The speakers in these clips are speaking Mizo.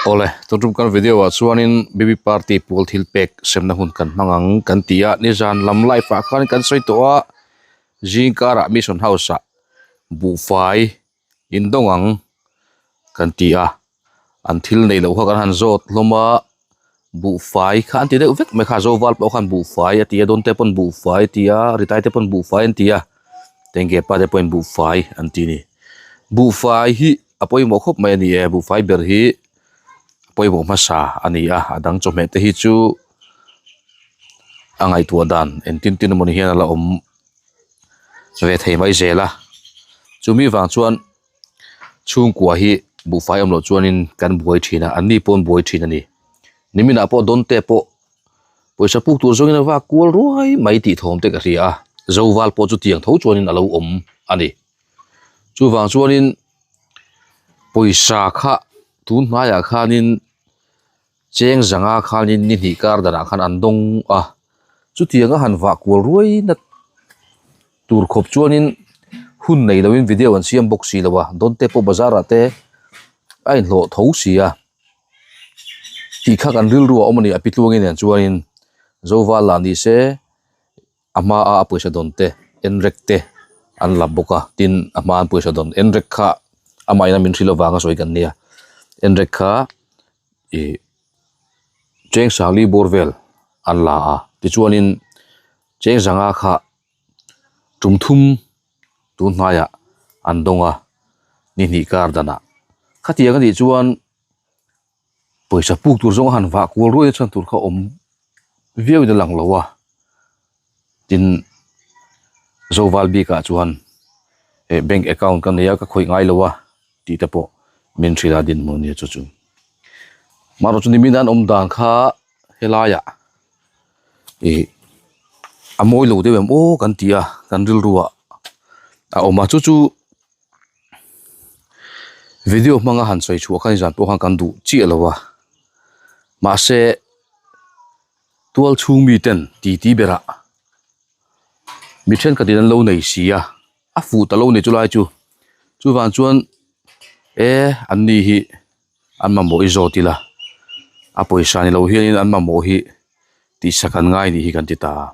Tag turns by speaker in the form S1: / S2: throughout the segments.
S1: Awle tun tum kan video ah chuanin bb party pawl thil pek semna hun kan hmang ang kan ti a nizan lam live ah khan kan sawi tawh a zing karah mission house ah buhfai in dawng ang kan ti a an thil neih loh kha kan han zawt hlawm a buhfai kha an ti deuh vek mai kha zoval pawh khan buhfai a ti a dawnte pawn buhfai a ti a ritai te pawn buhfai an ti a tengge pa te pawhin buhfai an ti a ni buhfai hi a pawimawh khawp mai a ni e buhfai ber hi a pawimawh hmasa a ni a a dang chawhmeh te hi chu a ngaihtuah dan engtin tin emawni hian a la awm ve thei mai zel a chumi vang chuan chhungkua hi buhfai awm loh chuanin kan buai thin a an ni pawh an buai thin a ni niminah pawh dawnte pawh pawisa puk tur zawngin a vak kual ruai mai tih thawm te ka hria a zoval pawh chu tiang tho chuanin a lo awm a ni chuvang chuanin pawisa kha tun hnaiah khanin cheng zanga khanin ni hnih kar danah khan an dawng a chutianga han vah kual ruai na tur khawp chuanin hun nei loin video an siam bawk si lo a dawnte pawh bazar ah te a inhlawh tho si a tih kha kan rilru a awm a ni a pi tluangin nen chuanin zoval lah ni se. A hma a a pawisa dawn te en rek te an la bawk a tin a hma an pawisa dawn en rek kha amah in a min hrilh avanga sawi kan nia en rek kha ih cheng sangli bawr vel an la a tichuanin cheng zanga kha tum thum tun hnaiah an dawng a ni hnih kar danah khatiang anih chuan. Pawisa puk tur zawng a han vah kual ruai chuan tur kha awm viau in a lang lo a tin zoval bikah chuan eh bank account ka nei a ka khawih ngai lo a tih te pawh min hrilh a dinhmun nia chu chu marawh chu nimin an awm dan kha helaiah ih a mawi lo deuh em aw kan ti a kan rilru ah a awm a chu chu. Video hmanga han sawi chhuah kha nizan pawh khan kan duh chiah lo a mahse tual chhung mi ten titi berah mi thenkhatin an lo nei si a a fuh ta lo ni chulai chu chuvang chuan e an ni hi an mamawh i zawt ila a pawisa ni lo hianin an mamawh hi tihsak an ngai nih hi kan ti ta a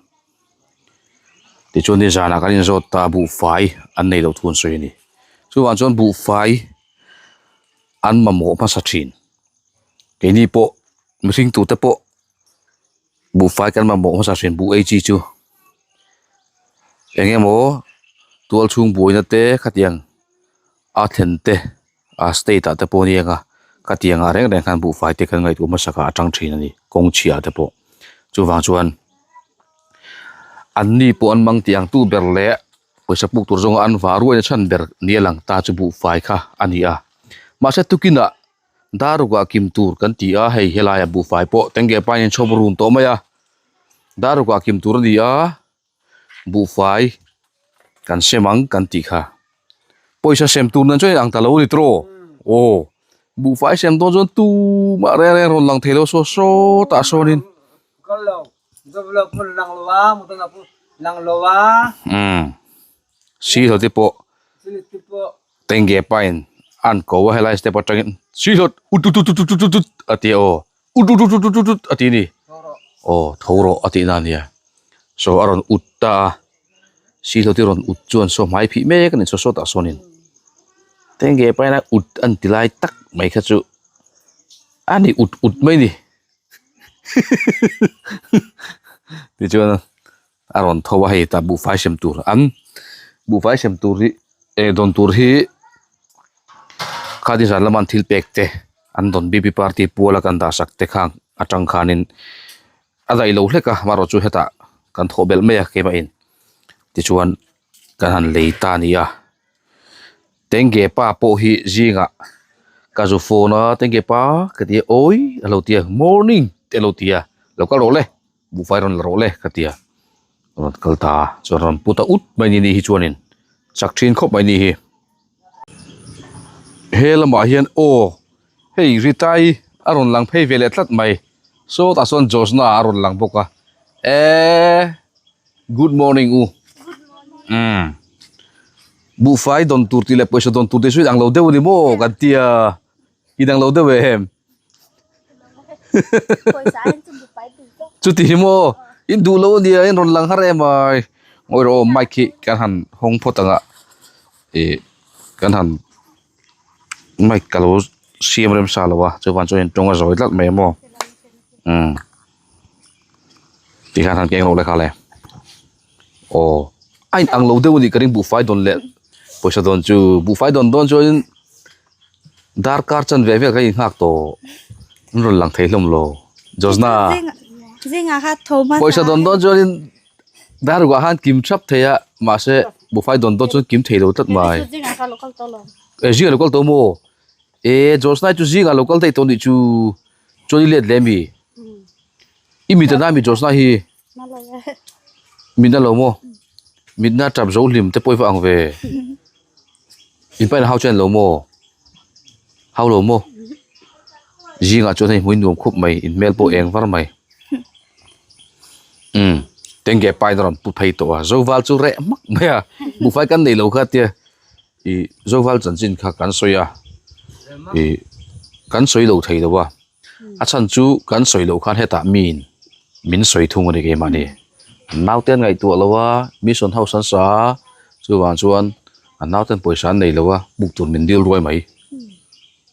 S1: tichuan nizanah kan inzawt ta a buhfai an nei loh thu an sawi a ni chuvang chuan buhfai an mamawh hmasa thin keini pawh mihring tute pawh buhfai kan mamawh hmasa thin buh ei chi chu eng emaw tual chhung buaina te khatiang a thlen te a state ah te pawh aniang a khatiang ah reng reng khan buhfai te kan ngaihtuah hmasak ah a tang thin a ni kawng chhia te pawh chuvang chuan an ni pawh an mang tih ang tu ber leh pawisa puk tur zawnga an vah ruai na chhan ber ni a lang ta chu buhfai kha a ni a mahse tukin ah daruk ah kim tur kan ti a hei helai ah buhfai pawh tenge pa in chhawp run tawh mai a daruk ah kim tur a ni a. Buhfai kan sem ang kan tih kha pawisa sem tur nen chuan in ang ta lo a ni tawh aw buhfai sem dawn chuan tumah reng reng rawn lang thei lo saw saw tah sawnin umm silo te pawh tengge pain an ko a helai step atangin silo ut ut ut ut ut ut a ti a aw. Ut ut ut ut ut ut a ti a ni aw tho rawh a tihna a nia saw a rawn ut ta a silo te rawn ut chuan saw hmai phih mek a ni saw sawtah sawnin tenge paina ut an ti lai tak mai kha chu a ni ut ut mai a ni tichuan a rawn tho a hei tah buhfai sem tur an buhfai sem tur hi eh dawn tur hi khadi zan lama an thil pek te an dawn bp party puala kan dah sak te kha atang khanin a daih lo hlek a amaherawh chu hetah kan thawh belh mai a keimah in tichuan kan han lei ta a ni a tenge pa pawh hi zingah ka zu phone a tenge pa ka ti a awi a lo ti a morning te a lo ti a lo kal rawh le. Buhfai rawn la rawh le ka ti a, rawn kal ta a, chuan rawn put a ut mai ni ni hi chuanin chak thin khawp mai ni hi. He lamah hian aw hei Ritai a rawn lang phei ve leh tlat mai, sawtah sawn Josna a rawn lang bawk a, eee good morning u umm buhfai dawn tur tih leh pawisa dawn tur tih chu inang lo deuh a ni maw kan ti a. I dang lo deuh em? Chuti hi maw in duh lo ania in rawn lang har em ai ngawi rawh aw mic hi kan han hawng phawt ang a ih kan han mic ka lo siam rem sa lo a chuvan chuan in tawng a zawi tlat mai a maw umm tikhan han keng rawh le kha le aw a in ang lo deuh a nih ka ring buhfai dawn leh pawisa dawn chu buhfai dawn dawn chuan in. Darkar chan ve vel ka inghak tawh an rawn lang thei hlawm lo Josna pawisa dawn dawn chuanin darukah khan kim thap thei a mahse buhfai dawn dawn chuan kim thei lo tlat mai e zingah lo kal tawh maw e Josna chu zingah lo kal daih tawh anih chu chuan i let leh ami i mit a na ami Josna hi. Mit na lo maw mit na tap zo hlim te pawh i va ang ve in pain a hau chuan lo maw hau lo maw zingah chuan hei hmui nuam khup mai in hmel pawh eng var mai umm tenge pain a rawn pu phei tawh a zoval chu reh hmak mai a buhfai kan neih lo kha tia ih zoval chanchin kha kan sawi a ih kan sawi lo thei lo a. A chhan chu kan sawi loh khan hetah miin min sawi thung a ni keimahni. An naute an ngaihtuah lo a, mission house an sa a, chuvang chuan an naute an pawisa an nei lo a, buk tur min dil ruai mai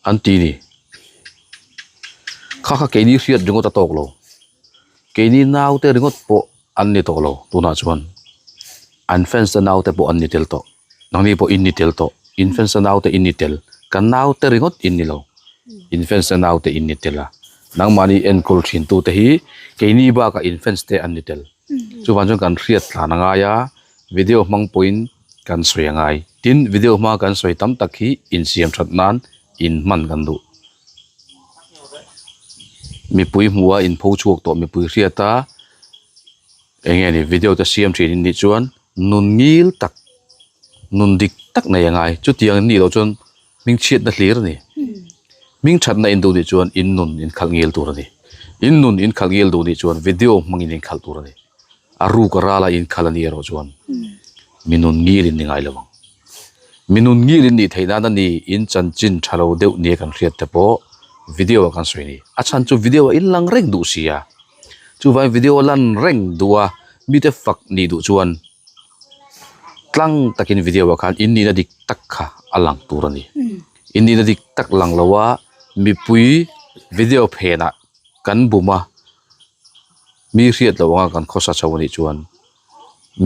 S1: an ti ni. Kha kha keini hriat ringawt a tawk lo. Keini naute ringawt pawh an ni tawh lo tunah chuan an fans te naute pawh an ni tel tawh. Nangni pawh in ni tel tawh. In fans te naute in ni tel. Kan naute ringawt in ni lo. In fans te naute in ni tel a. Nangmahni enkawl thin tute hi keini bakah in fans te an ni tel. Chuvang chuan kan hriat tlan a ngai a, video hmang pawhin kan sawi a ngai. Tin, video hma kan sawi tam tak hi insiam that nan in hman kan duh. Mipui hmuh a inpho chhuak tawh mipui hriat a eng nge ni video te siam thin in nih chuan nun ngil tak nun dik tak nei a ngai chutiang an nih loh chuan hming chhiatna hlir a ni hming thatna in duh nih chuan in nun in khalh ngil tur a ni in nun in khalh ngil duh nih chuan video hmangin in khalh tur a ni a ruk a rala in khalh a nih erawh chuan mi nun ngil in ni ngai lo ang mi nun ngil in nih theih nan a ni in chanchin tha lo deuh nia kan hriat te pawh video ah kan sawi a ni a chhan chu video ah in lang reng duh sia chuvangin video a lan reng duh a mite fak nih duh chuan tlang takin video ah khan in nihna dik tak kha a lang tur a ni in nihna dik tak lang lo a mipui video phenah kan bum a. Mi hriat loh anga kan khawsa chho anih chuan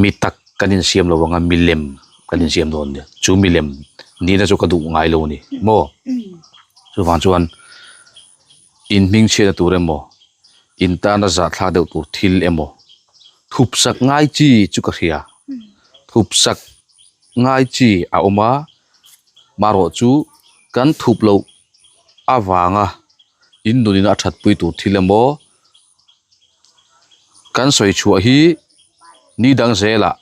S1: mi tak kan insiam lo anga milem kan insiam dawn nia chu milem nihna chu ka duh ngai lo a ni maw chuvang chuan in hming chhiatna tur emaw in tana zahthlak deuh tur thil emaw thup sak ngai chi chu ka hria thup sak ngai chi a awm a marawh chu kan thup loh avanga in nunin a thatpui tur thil emaw. Kan sawi chhuah hi ni dang zelah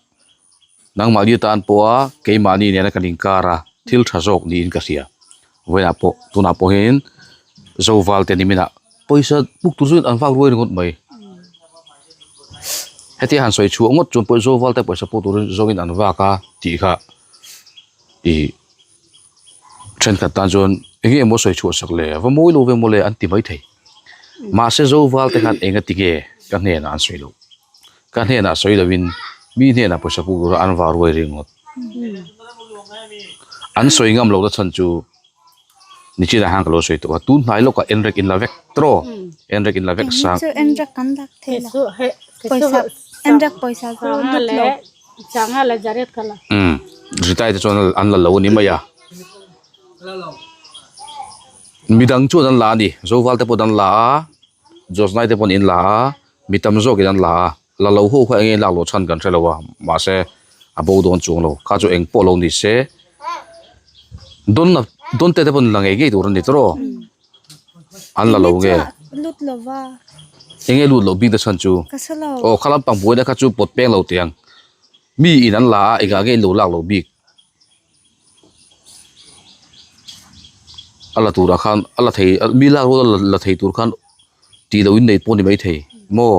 S1: nangmahni tan pawha keimahni nena kan inkar a thil tha zawk niin ka hria vawiinah pawh tunah pawh hianin zoval te niminah pawisa buk tur chuan an vak ruai ringawt mai hetia han sawi chhuah ngawt chuan pawh zoval te pawisa puk turin zawngin an vak a tih kha ih. Thenkhat tan chuan eng nge maw sawi chhuah sak le va mawi lo ve maw le an ti mai thei. Mahse Zoval te khan eng a ti nge ka hnenah an sawi lo. Ka hnenah sawi lovin mi hnenah pawisa puk tura an vah ruai ringawt. An sawi ngam lohna chhan chu nichinah khan ka lo sawi tawh a, tun hnai lawkah enrek in la vek tawh enrek in la vek sang.
S2: Enrek kan lak thei lo. Pawisa enrek pawisa chu lut lo.
S1: Umm Ritai te chuan an la lo a ni mai a midang chuan an la a ni Zoval te pawh an la a Josnai te pawh an la a mi tam zawkin an la a la lo ho kha eng nge lak loh chhan kan hre lo a mahse a bo dawn chuang lo kha chu eng pawh lo ni se dawn dawn te te pawh an la ngei ngei tur a ni tawh an la lo nge
S2: lut lova
S1: eng nge lut loh bik te chhan chu
S2: ka hre lo
S1: aw kha lampang buaina kha chu pawt peng lo tiang mi in an la a engah nge in lo lak loh bik a la turah khan a la thei mi lak rual a la thei tur khan tih loh in nei pawh a ni maithei maw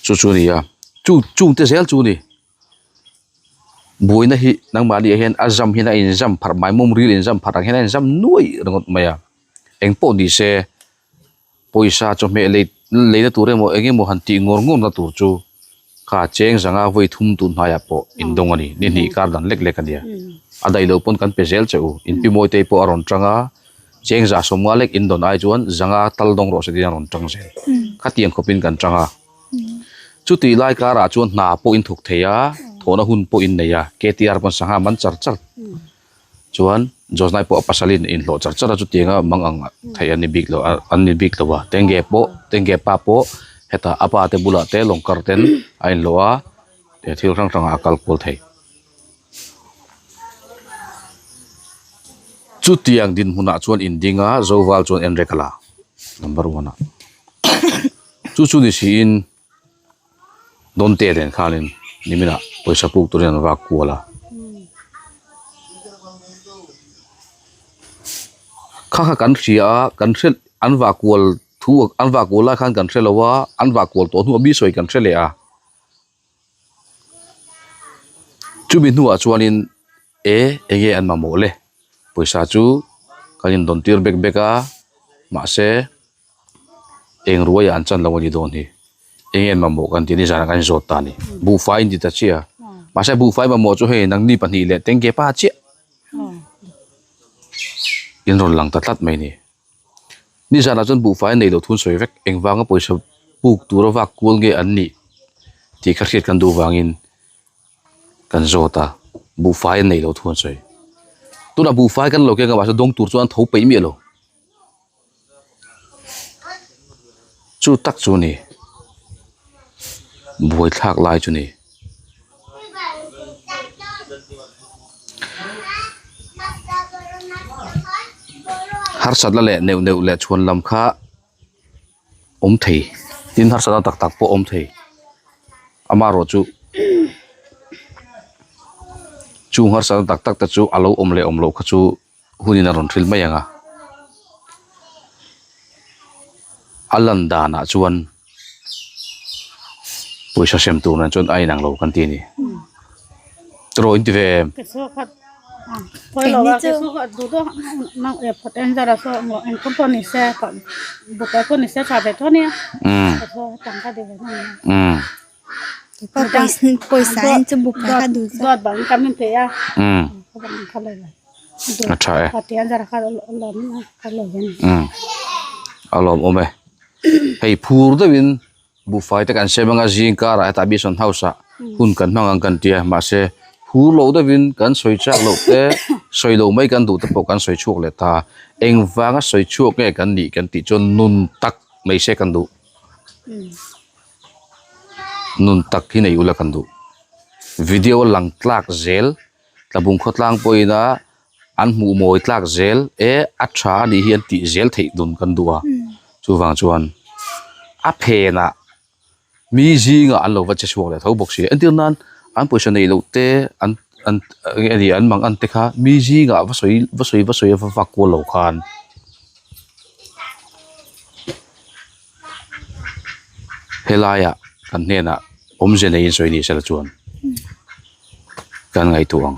S1: chu chu a ni a chu chung te zel chu a ni. Buaina hi nangmahni ah hian a zam hian a inzam pharh mai mum ril inzam pharh ang hian a inzam nuai ringawt mai a eng pawh ni se pawisa chawhmeh lei leina tur emaw eng emaw han tih ngawr ngawr na tur chu kha cheng zanga vawi thum tun hnaiah pawh in dawng a ni ni hnih kar dan lek lek a nia a daih loh pawn kan pe zel che u inpi mawi te pawh a rawn tang a cheng za sawmnga lek in dawn ai chuan zanga tal dawng rawh se tiin a rawn tang zel khatiang khawpin kan tang a. Chutih lai karah chuan hna pawh in thawk thei a, thawhna hun pawh in nei a, KTR pawn sangha man char char chuan Johnai pawh a pasalin inhlawh char char a chutianga mang ang theih an ni bik lo an ni bik lo a, Tengge pawh Tengge pa pawh hetah a pa te bulah te lawng kar ten a inhlawh a, thil hrang hrangah a kal kual thei. Chutiang dinhmunah chuan inding a, Zoval chuan en rek a la, number one ah. Chu chu ni siin Dawnte nen khanin niminah pawisa puk turin an vak kual a. Kha kha kan hria a, kan hre an vah kual thu an vah kual lai khan kan hre lo a, an vah kual tawh hnuah mi sawi kan hre leh a. Chumi hnuah chuanin e enge an mamawh le pawisa chu kan indawn tir bek bek a mahse eng ruaiah an chan lo a ni dawn hi enge an mamawh kan tih nizanah kan inzawt ta a ni buhfai in ti ta chiah a mahse buhfai mamawh chu hei nangni pahnih leh tengge pa chiah in rawn lang ta tlat mai a ni. Nizanah chuan buhfai nei loh thun sawi vek engvanga pawisa puk tura vak kual nge an nih tih kha hriat kan duh vangin kan zawt a buhfai an nei loh thu an sawi. Tunah buhfai kan lo keng a mahse dawng tur chuan an tho peih miah lo. Chu tak chu a ni buaithlak lai chu a ni. Harsatna leh neuh neuh leh chhuan lam kha awm thei tin harsatna tak tak pawh awm thei amaherawh chu chung harsatna tak tak te chu a lo awm leh awm loh kha chu hunin a rawn hril mai ang a a lan danah chuan pawisa sem tur nen chuan a inang lo kan ti a ni tiraw in ti ve em? Umm umm a tha e umm a lawmawm e hei phur deuhin buhfai te kan sem anga zing karah hetah mission house ah hun kan hmang ang kan tia mahse phur lo deuhin kan sawi chak loh te sawi loh mai kan duh te pawh kan sawi chhuak leh ta engvanga sawi chhuak nge kan nih kan tih chuan nun tak mai se kan duh. Nun tak hi nei ula kan duh. Video a lang tlak zel tlabung khawtlang pawhin a an hmuh mawi tlak zel e a tha a nih hi an tih zel theih dun kan duh a chuvang chuan a phenah mi zingah an lo va che chhuak leh tho bawk si entir nan an pawisa neih loh te an an eng nge ni an mang an te kha mi zingah va sawi va sawi va sawi va vak kual lo khan. Helaiah kan hnenah awmze neiin sawi ni sela chuan kan ngaihtuah ang.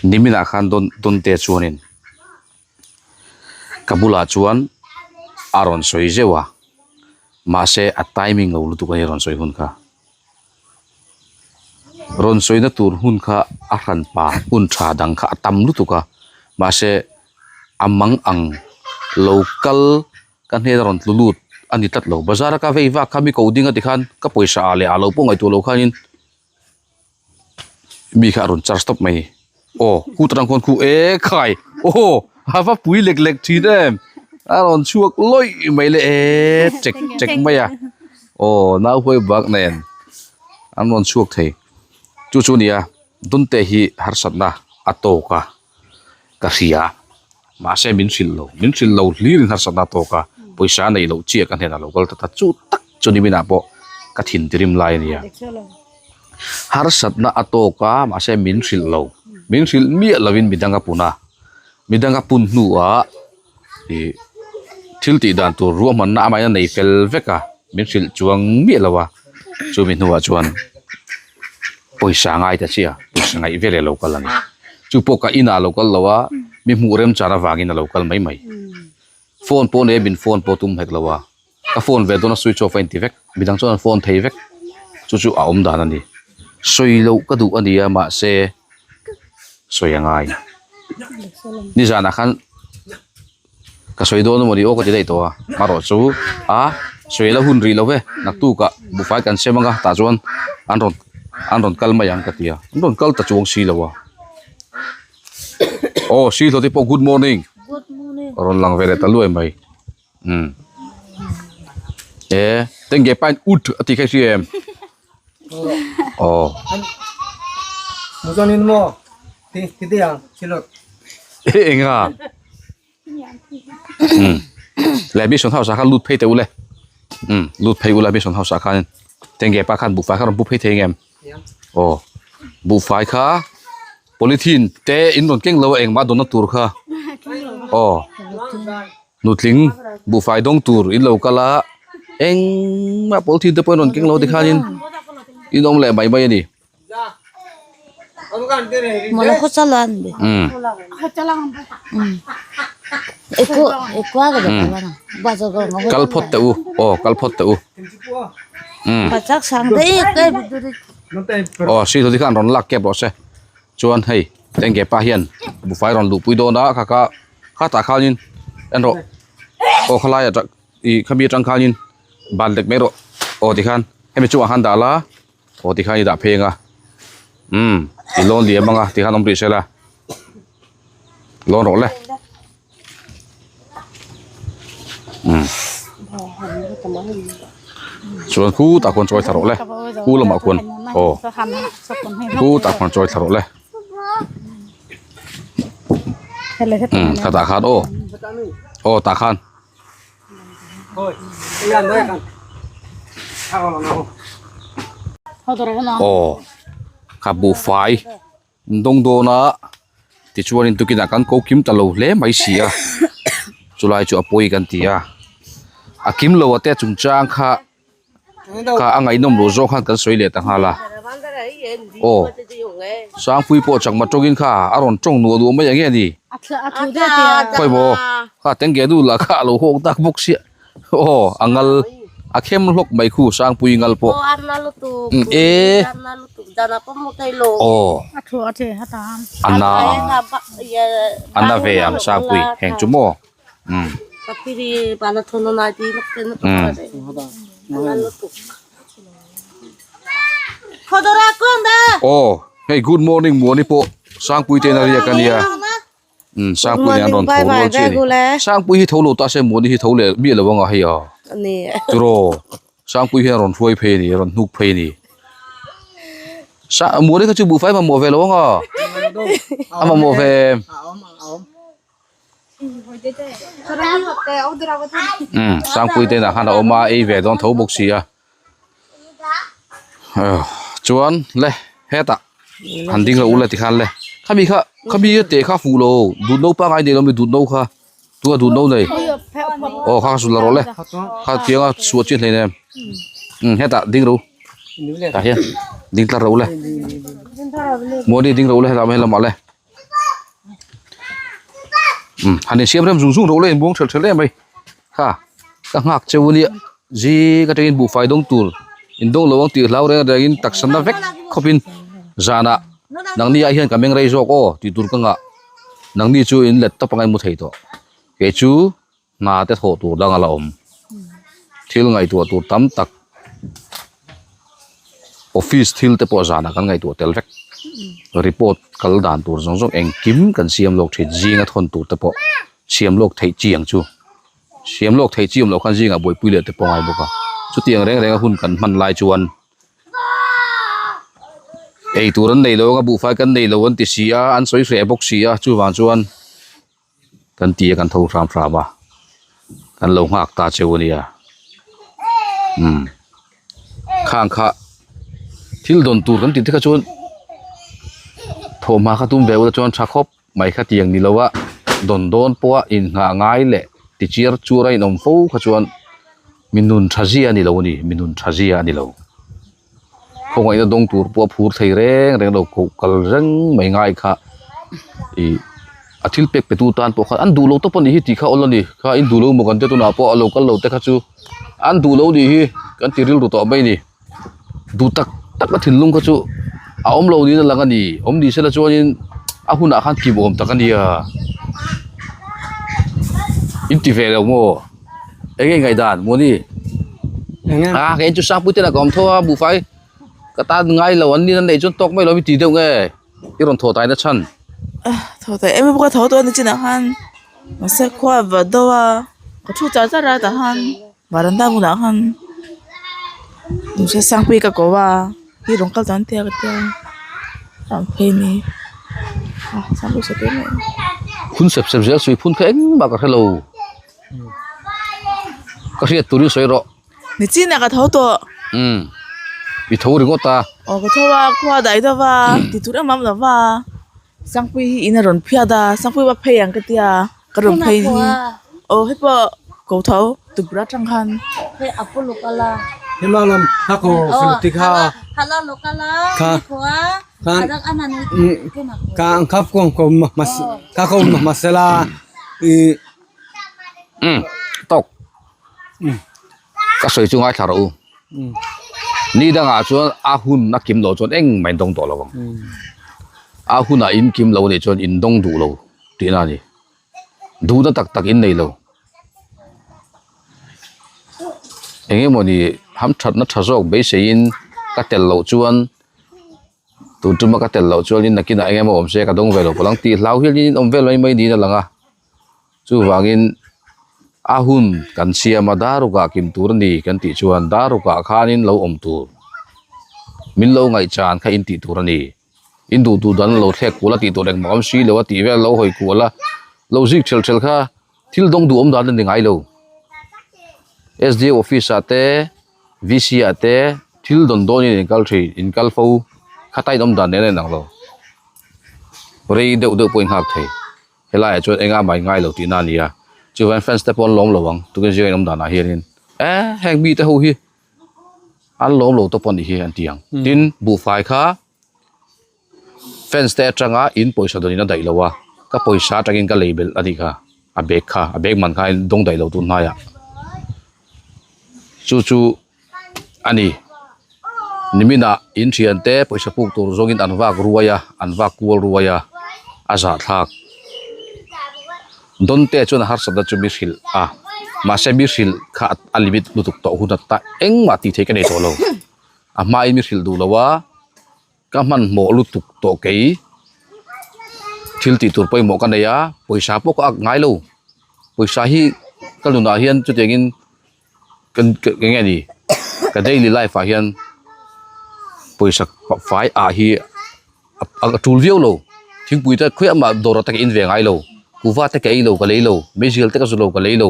S1: Niminah khan dawn dawnte chuanin ka bulah chuan a rawn sawi zeuh a mahse a timing lo lutuk a ni rawn sawi hun kha. Rawn sawina tur hun kha a hran pa hun tha dang kha a tam lutuk a mahse a mang ang lo kal ka hnena rawn tlu lut a ni tlat lo bazar a ka vei vak kha mi ko ding a ti khan ka pawisa ah leh ah lo pawh ngaihtuah lo khanin mi kha a rawn charge tawp mai aw khu tarang khawn khu e khai aw a va pui lek lek thin em a rawn chhuak lawih mai le e chek chek mai a aw nau huai bak nen an rawn chhuak thei chu chu nia Dunte hi harsatna a tawk a ka hria mahse min hrilh lo min hrilh lo hlir in harsatna a tawk a pawisa a neih loh chiah ka hnenah lo kal ta ta chu tak chu niminah pawh ka thin tirim lai a nia harsatna a tawk a mahse min hrilh lo min hrilh miah lovin midang a pun a midang a pun hnuah ih thil tih dan tur ruahmanna amahin a nei fel vek a min hrilh chuang miah lo a chumi hnuah chuan pawisa ngai ta chiah. taksa ngaih veleh a lo kal a ni. Chu pawh ka inah a lo kal lo a, mi hmuh remchan avangin a lo kal mai mai. Phone pawh nei a min phone pawh tum hek lo a, ka phone ve dawn a switch off a inti vek, midang chuan an phone thei vek, chu chu a awm dan a ni. Sawi loh ka duh a ni a mahse sawi a ngai. Nizanah khan ka sawi dawn emaw ni aw ka ti daih tawh a, marawh chu a sawi la hun rih lo ve, naktukah buhfai kan sem anga tah chuan an rawn an rawn kal mai ang ka ti a, an rawn kal ta chuang si lo a. Aw si hlawh te pawh good morning.
S2: Good morning.
S1: Rawn lang ve leh ta luai mai. Um. E tenge pain ut a ti kha hria em? Aw.
S3: Muzanin mo ti ti te ang silot.
S1: Enga. Um. Le mission house ah khan lut phei teh u le. Um lut phei u la mission house ah khan tenge pa khan buhfai kha rawn pu phei thei ngem? Aw buhfai kha polythene te in rawn keng lo a engmah dawnna tur kha aw nutling buhfai dawng tur in lo kal a engmah polythene te pawh in rawn keng lo tikhanin in awm leh mai mai a ni. Kal phawt teh u aw kal phawt teh u. Aw si hlawh te khan rawn lak kep rawh se chuan hei tengge pa hian buhfai rawn luhpui dawn a kha kha khatah khanin en rawh aw khalai ah ih khami atang khanin ban lek mai rawh aw tikhan hemi chungah khan dah la aw tikhan i dah phei ang a umm i lawn liam ang a tikhan awm rih sela lawn rawh le. Chuan khutah khuan chawi thla rawh le khu lamah khuan aw khutah khuan chawi thla rawh le umm khatah khan aw aw tah khan. Aw kha buhfai. An dawng dawn a tichuanin tukinah kan ko kim ta lo hle mai si a chulai chu a pawi kan ti a a kim lo a te chungchang kha kha a ngaihnawm loh zawk khan kan sawi leh ta nghal a aw Sangpui pawh chakma tawngin kha a rawn tawng nuah nuah mai ang nge ni khawi maw kha tengge nu lah kha a lo hawk tak bawk sia. Aw a ngal a khem hlawk mai khu Sangpui ngal pawh e aw a na ang a na ve ang Sangpui heng chu maw umm umm. Aw hei good morning Muani pawh Sangpui te in a riak a nia. Umm Sangpui nen an rawn tho rual chi a ni. Sangpui hi tho lo ta se Muani hi tho leh miah lo anga hei a. Tiraw Sangpui hian a rawn hruai phei a ni a rawn hnuk phei a ni. Sa Muani kha chu buhfai mamawh ve lo anga a mamawh ve em. Umm Sangpui te inah khan a awm a ei ve dawn tho bawk si a. Chuan le hetah han ding lo ula tikhan le khami kha khami a teh kha fuh lo dut no pangai nei lo mi dut no kha tunga dut no nei aw kha kha su la rawh le kha tianga suah chian hleinem em umm hetah ding ro tah hian ding tlar ro le muani ding ro le hetah helamah le umm han insiam rem zung zung ro le inbuang ṭhelh ṭhelh em mai kha ka nghak cheu ania zing atangin buhfai dawng tur in dawng lo ang tih hlau reng rengin taksa na vek khawpin zanah nangni ah hian ka meng rei zawk aw tih tur ka ngah nangni chu in let tawp anga in mu thei tawh kei chu hna te thawh tur dang a la awm thil ngaihtuah tur tam tak office thil te pawh zanah kan ngaihtuah tel vek report kal dan tur zawng zawng engkim kan siam lawk thin zinga thawn tur te pawh siam lawk theih chi ang chu siam lawk theih chi awm loh khan zingah buaipui leh te pawh a ngai bawk a chutiang reng reng a hun kan hman lai chuan ei tur an nei lo anga buhfai kan nei lo an ti si a an sawi hreh bawk si a chuvang chuan. Kan ti a kan tho hram hram a kan lo nghak ta cheu a nia umm khang kha thil dawn tur kan tih te kha chuan thawhhma kha tum ve ula chuan tha khawp mai kha tiang ni lo a dawn dawn pawha innghah ngai leh ti chiar chur a inawm fo kha chuan mi nun tha zia a ni lo a ni mi nun tha zia a ni lo. Khawngaihna dawng tur pawh a phur thei reng reng lo koh kal reng mai ngai kha ih a thil pek pe tu tan pawh khan an duh lo tawp a nih hi tih kha awl a ni kha in duh lo maw kan tia tunah pawh a lo kal lo te kha chu an duh lo nih hi kan ti rilru tawh mai a ni duh tak tak a thinlung kha chu a awm lo niin a lang a ni awm ni sela chuanin a hunah khan kim awm tak a nia in ti ve lo maw. Eng nge ngaihdan Moni? A kei chu Sangpui te lah ka awm tho a buhfai ka tan ngai lo an nin an neih chuan tawk mai lo mi ti deuh nge i rawn thaw tai na chhan.
S4: Thaw tai em em bawk a tho tawh a ni chinah khan mahse khua a va do a ka thu char char a tah khan varanda bulah khan Sangpui ka ko a hi rawn kal tan tia ka tia a phei ni a Sangpui saw teh mai.
S1: Phun sep sep zel sui phun kha engmah ka hre lo. Ka hriat turin sawi rawh.
S4: Nichin ah ka tho tawh.
S1: Umm. I tho ringawt a.
S4: Aw ka tho a, khua dai deuh va, ti tur em awm lo va. Sangpui hi in a rawn phiat a, Sangpui va phei ang ka tia, ka rawn phei hi. Aw hei pawh ko tho tukverh atang khan.
S2: Hei a pu local a.
S3: Hema lam kha ko ti kha.
S2: Hala local a.
S3: Kha.
S2: Khan
S3: ka khap ko ko mas ka ko masala i
S1: Um tawk ka sawi chu ngaithla rawh u ni dangah chuan a hun a kim loh chuan engmah in dawng tawh lo ang a hunah in kim lo anih chuan in dawng duh lo tihna a ni duhna tak tak in nei lo eng emawni hamthatna tha zawk beiseiin ka tel loh chuan. Tun tuma ka tel loh chuanin nakinah eng emaw awm se ka dawng ve lo palh ang tih hlau hialin in awm vel mai mai niin a lang a chuvangin a hun kan siam a darukah kim tur a ni kan tih chuan darukah khanin lo awm tur min lo ngaihchan kha in tih tur a ni in duh duh dan lo thlek kual a tih tur engmah awm si lo a tih vel lo hawi kual a lo zik ṭhelh ṭhelh kha thil dawng duh awm dan a ni ngai lo S_D_O office ah te. V_C ah te thil dawn dawn in in kal thin in kal fo kha ta in awm dan nen a inang lo rei deuh deuh pawh in nghak thei helai ah chuan enga mah in ngai lo tih na a ni a chuan fans te pawh an lawm lo ang tukin zinga in awm dan ah hianin eh heng mite ho hi an lawm lo tawp a nih hi an ti ang tin buhfai kha. Fans te atanga in pawisa dawn in a daih lo a ka pawisa atangin ka lei belh a nih kha a bag kha a bag man kha a dawng daih lo tun hnaiah chu chu a ni niminah in thian te pawisa puk tur zawngin an vak ruai a an vak kual ruai a a zahthlak dawn te chuan a harsatna chu mi hrilh a mahse mi hrilh kha a limit lutuk tawh hun ata engmah tih theih ka nei tawh lo. A hmain mi hrilh duh lo a, ka hmanhmawh lutuk tawh kei thil tih tur pawimawh ka nei a, pawisa pawh ka ak ngai lo, pawisa hi ka nunah hian chutiangin ka eng nge ni ka daily life ah hian pawisa fai ah hi a tul viau lo, thingpui te khawiah mah dawr ah te ka in ve ngai lo, kuhva te ka ei lo ka lei lo, meizial te ka zu lo ka lei lo,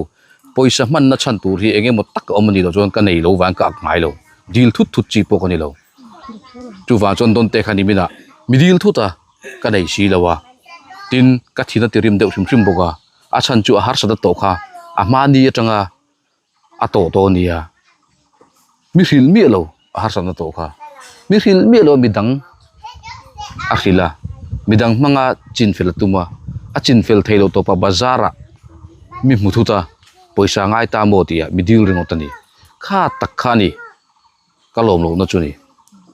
S1: pawisa hmanna chhan tur hi eng emaw tak a awm a ni loh chuan ka nei lo vang ka ak ngai lo, dil thut thut chi pawh ka ni lo, chuvang chuan dawn te kha ni minah mi dil thut a ka nei si lo a, tin ka thin a ti rim deuh hrim hrim bawk a, a chhan chu a harsat a tawh kha a hmani atanga. a tawh tawh a nia mi hrilh miah lo a harsatna tawh kha mi hrilh miah lo a midang a hrilh a midang hmanga chin fel a tum a a chin fel theih loh tawpah bazar ah mi hmu thut a pawisa ngai ta maw tih ah mi dil ringawt a ni kha tak kha a ni. Ka lawm lohna chu ni.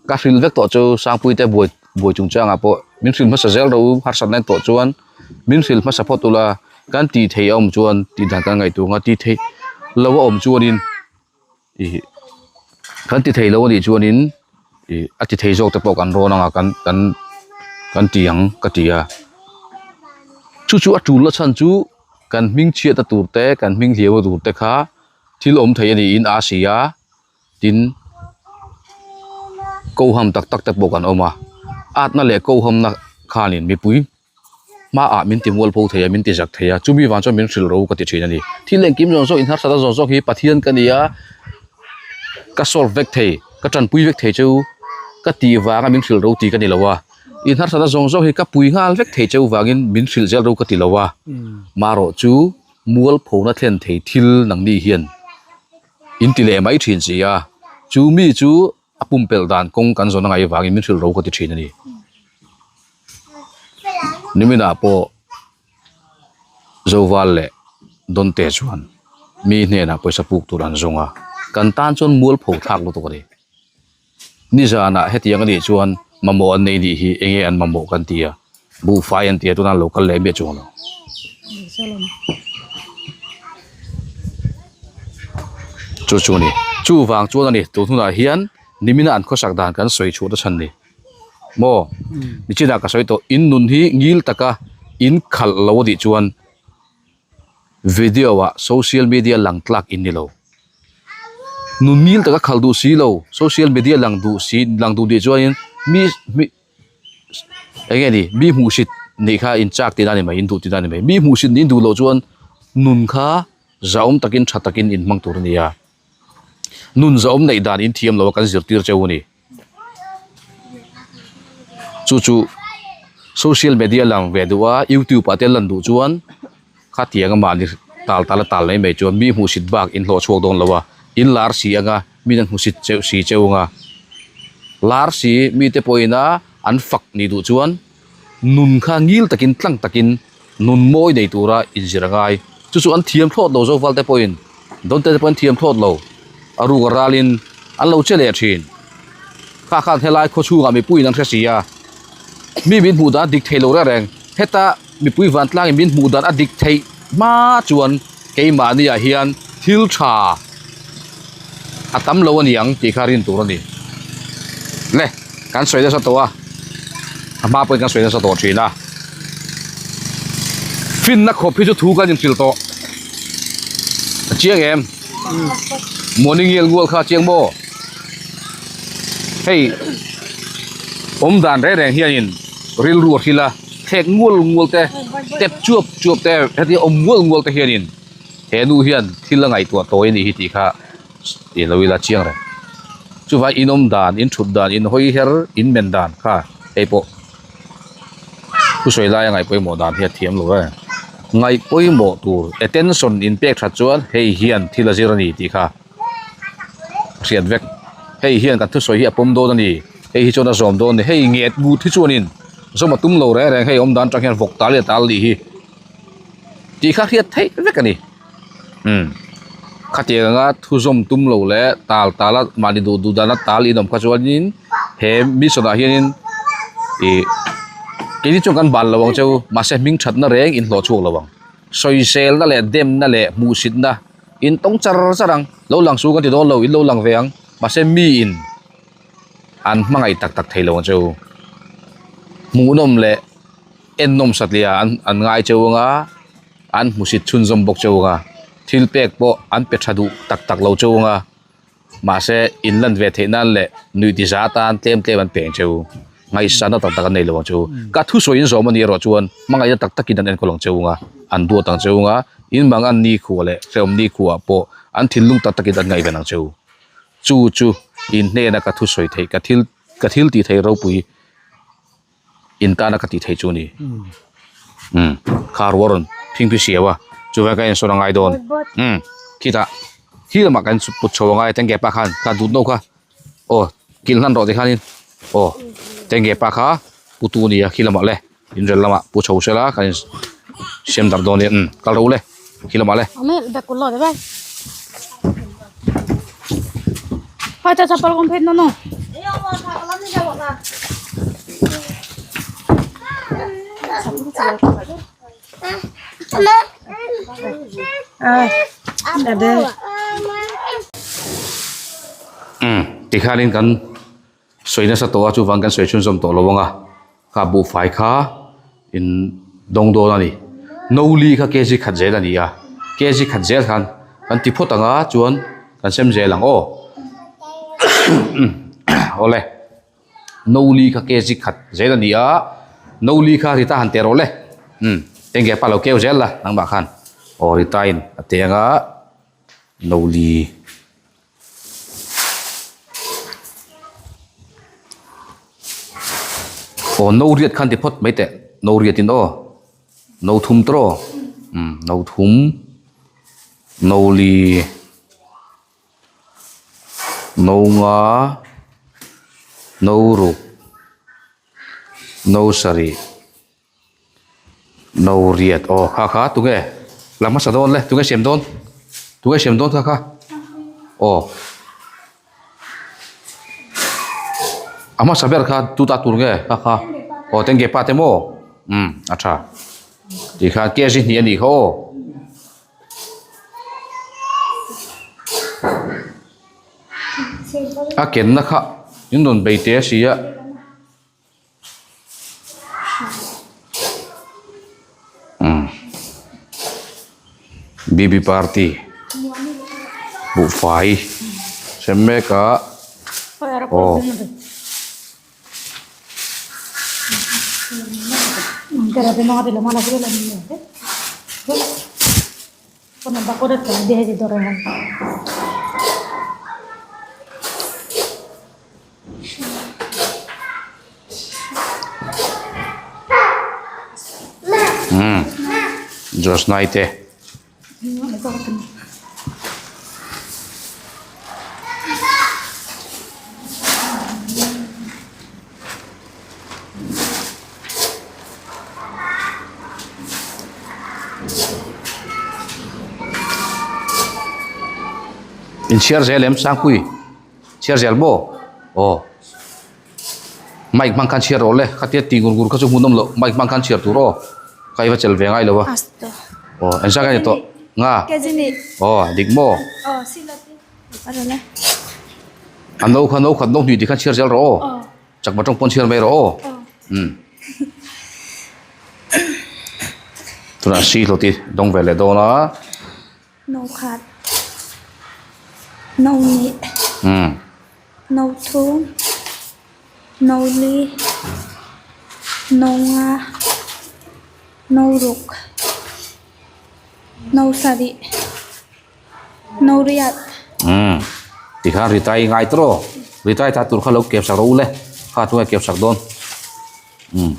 S1: Ka hrilh vek tawh chu Sangpui te buai buai chungchangah pawh min hrilh hmasa zel ro harsatna en tawh chuan min hrilh hmasa phawt ula kan tih theih a awm chuan tih dan kan ngaihtuah anga tih theih lo a awm chuanin ih kan ti thei lo a nih chuanin ih a ti thei zawk te pawh kan rawn anga kan kan kan ti ang ka ti a. Chu chu a tul na chhan chu kan hming chhiatna tur te kan hming hliau na tur te kha thil awm thei a niin a si a. Tin, koham tak tak te pawh kan awm a, atna leh kohamna khanin mipui hmaah min ti mualpho thei a, min ti zak thei a, chumi vang chuan min hrilh ro ka ti thin a ni. Thil engkim zawng zawng inharsat a zawng zawng hi Pathian ka ni a, ka solve vek thei, ka tanpui vek thei chu ka tih vanga min hrilh ro tih ka ni lo a, inharsat a zawng zawng hi ka pui nghal vek thei cheu vangin min hrilh zel ro ka ti lo a, marawh chu mualphona thlen thei thil nangni hian. In ti leh mai thin si a, chu mi chu A pumpelh dan kawng kan zawn a ngaih avangin min hrilh ro ka ti thin a ni. Niminah pawh Zoval leh Donte chuan mi hnenah pawisa puk tur an zawng a, kan tan chuan mualpho thlak lutuk a ni. Nizanah hetiang a nih chuan mamawh an nei nih hi enge an mamawh kan ti a, buhfai an ti a tunah an lo kal leh miah chuang lo. Chu chu a ni. Chuvang chuan a ni tun hunah hian nimina an khawsak dan kan sawi chhuah ta chhan ni. Maw? Nichinah ka sawi tawh in nun hi ngil taka in khalh lo a nih chuan Video ah social media lang tlak in ni lo. Nun ngil taka khal duh si lo, social media lang duh si lang duh nih chuanin mi mi eng nge ni mi hmuhsit nih kha in chak tihna a ni mai in duh tihna a ni mai. Mi hmuhsit nih in duh loh chuan nun kha zahawm takin tha takin in hmang tur a ni a. Nun zahawm neih dan in thiam lo a kan zirtir cheu a ni. Chu chu social media lang ve duh a youtube ah te lan duh chuan khatiang a mahni tal tal a tal mai mai chuan mi hmuhsit bak in hlawh chhuak dawn lo a in lar si anga mi an hmuhsit cheuh si cheu anga lar si mite pawhin a an fak nih duh chuan nun kha ngil takin tlang takin nun mawi nei tura inzir a ngai chu chu an thiam thlawt lo zo val te pawhin dawn te pawhin an thiam thlawt lo a ruk a ralin an lo che leh thin kha khan helai khaw chhungah mipuiin an hre si a mi min hmuh dan a dik thei lo reng reng heta mipui vantlangin min hmuh dan a dik theih hma chuan keimahni ah hian thil tha a tam lo a ni ang tih kha rin tur a ni le kan sawi nasa tawh a a hma pawhin kan sawi nasa tawh thin a finna khawp hi chu thu kan inhrilh tawh a chiang em morning ngial ngual kha a chiang maw hei awm dan reng reng hianin rilru a hrilh a thlek ngual ngual te tep chuap chuap te heti awm ngual ngual te hianin he nu hian thil a ngaihtuah tawi a nih hi tih kha tih lo ila chiang reng. Chuvang in awm dan, in thut dan, in hawi her, in men dan kha hei pawh thusawi laia ngaih pawimawh dan hi a thiam lo e. Ngaih pawimawh tur attention in pek that chuan hei hian thil a zir a ni tih kha a hriat vek. Hei hian kan thusawi hi a pawm dawn a ni, hei hi chuan a zawm dawn a ni, hei nget ngut hi chuanin zawm a tum lo reng reng hei awm dan atang hian vawk tal leh tal nih hi tih kha hriat theih vek a ni. Umm khatiang anga thu zawm tum lo leh tal tal a mahni duh duh dana tal inawm kha chuanin he mission ah hianin ih keini chuan kan ban lo ang che u mahse hming thatna reng in hlawh chhuak lo ang sawiselna leh demna leh hmuhsitna in tawng char char ang lo lang su kan ti dawn lo in lo lang ve ang mahse mi in an hmangaih tak tak thei lo ang che u hmuhnawm leh ennawm satliah an an ngai cheu anga. An hmusit chhunzawm bawk cheu anga, thil pek pawh an pe tha duh tak tak lo cheu anga, mahse in lan ve theih nan leh nuih ti za atan tlem tlem an peng cheu, ngaihsanna tak tak an nei lo ang cheu. Ka thusawi in zawm a nih erawh chuan hmangaihna tak takin an enkawl ang cheu anga, an duat ang cheu anga, in mang an ni khuah leh hrehawm ni khuah pawh an thinlung tak takin an ngaihven ang cheu. Chu chu in hnena ka thusawi theih ka thil ka thil tih theih ropui. In tana ka tih theih chu a ni. Umm kha rual rawn phingphi siau a chuvang ka ensawn a ngai dawn. Umm khitah khi lamah kan put chho a ngai a tengge pa khan kha dut no kha aw kilh hlan rawh tikhanin aw tengge pa kha pu tu a ni a khi lamah le inrel lamah pu chho sela kan in siam darh dawn a nia umm kal ro le khi lamah le. Umm tikhanin kan sawi nasa tawh a chuvang kan sawi chhunzawm tawh lo ang a kha buhfai kha in dawng dawn a ni no li kha kg khat zel a ni a kg khat zel khan kan ti phawt ang a chuan kan sem zel ang aw awle no li kha kg khat zel a ni a no li kha rita han teh rawh le umm enge pa lo keu zel la nangmah khan aw rita in a teh ang a no li. Aw no riat khan ti phawt mai teh no riat in aw no thum tawh umm no thum no li no nga. No ruk no sarih no riat aw kha kha tunge la hmasa dawn le tunge siam dawn tunge siam dawn kha kha aw a hmasa ber kha tu ta tur nge kha kha aw tenge pa te maw umm a tha tikhan kg hnih a nih kha aw. A kenna kha in rawn bei teh a si a. Umm BB party buhfai sem mek a aw. Umm Josnai te. Inchhiar zel em Sangpui chhiar zel maw aw mic hmang khan chhiar rawh le khatia ti ngur ngur kha chu hmuhnawm loh mic hmang khan chhiar tur aw ka iva chel ve ngai lo a aw engzah nge ni tawh nga aw dik maw a no kha no khat no hnih tih khan chhiar zel rawh aw chakma tawng pawn chhiar mai rawh aw umm tunah si hlawti dawng ve leh dawn a.
S2: No khat no hnih no thum no li no nga no ruk no sarih no riat.
S1: Umm tikhan ritai ngai tawh ritai ta tur kha lo kep sak rawh u le kha tunge kep sak dawn umm.